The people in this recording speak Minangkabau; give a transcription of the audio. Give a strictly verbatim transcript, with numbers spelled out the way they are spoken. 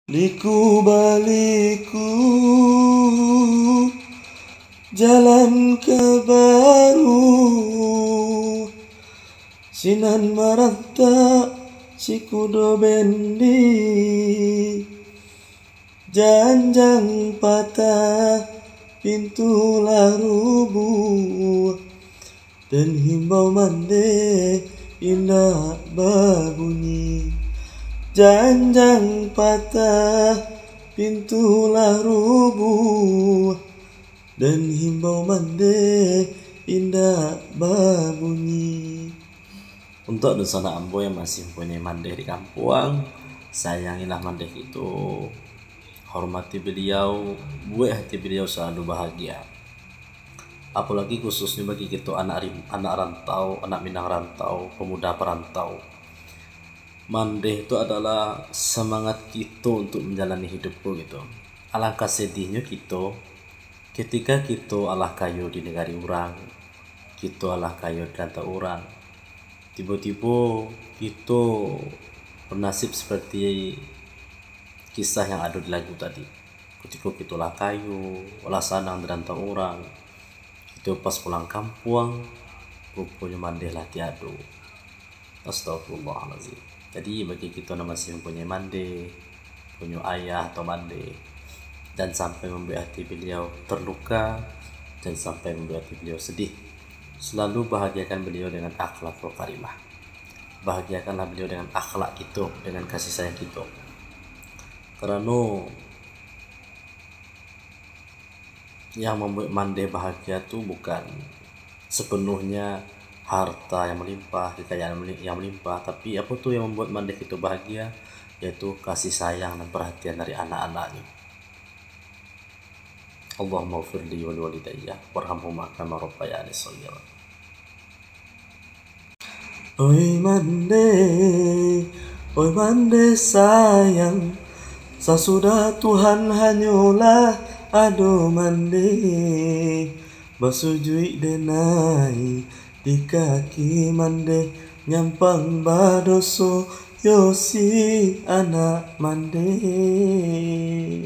Liku-baliku jalan ka baru, sinan marantak si kudo bendi. Janjang patah, pintu lah rubuah, dan himbau mandeh indak babunyi. Janjang patah, pintu lah rubuah, dan himbau mandeh indak babunyi. Untuak dunsanak ambo yang masih mampunyai mandeh di kampuang, sayangilah mandeh kito, hormati baliau, buek hati baliau salalu bahagia. Apolagi khususnyo bagi kito anak rim-, anak rantau, anak Minang rantau, pemuda perantau. Mandeh tu adalah semangat kito untuk menjalani hidup ko gitu. Alangkah sedihnyo kito, ketika kito alah kayo di negari urang, kito alah kayo di rantau urang, tibo-tibo kito bernasib seperti kisah yang ado di lagu tadi. Kutiko kito lah kayo, lah sanang di rantau urang, kito pas pulang kampuang, ruponyo mandeh lah tiado. Astagfirullahalazim. Jadi, bagi kito nan masih mampunyai mandeh, punyo ayah atau mandeh, jan sampai mambuek hati baliau terluka, jan sampai mambuek hati baliau sedih. Selalu bahagiakan baliau dengan akhlakul karimah. Bahagiakanlah baliau dengan akhlak kito, dengan kasih sayang kito. Karano yang mambuek mandeh bahagia tu bukan sepenuhnya harta yang melimpah, kekayaan meli-, yang melimpah, tapi apo tu yang mambuek mandeh kito bahagia, yaitu kasih sayang dan perhatian dari anak-anaknyo. Allahumma ghfirli wa liwalidayya warhamhuma kama rabbayani shaghira. Oi mandeh, oi mandeh sayang, sasudah Tuhan hanyolah ado mandeh, basujuik denai di kaki mandeh, nyampang badoso yo si anak mandeh.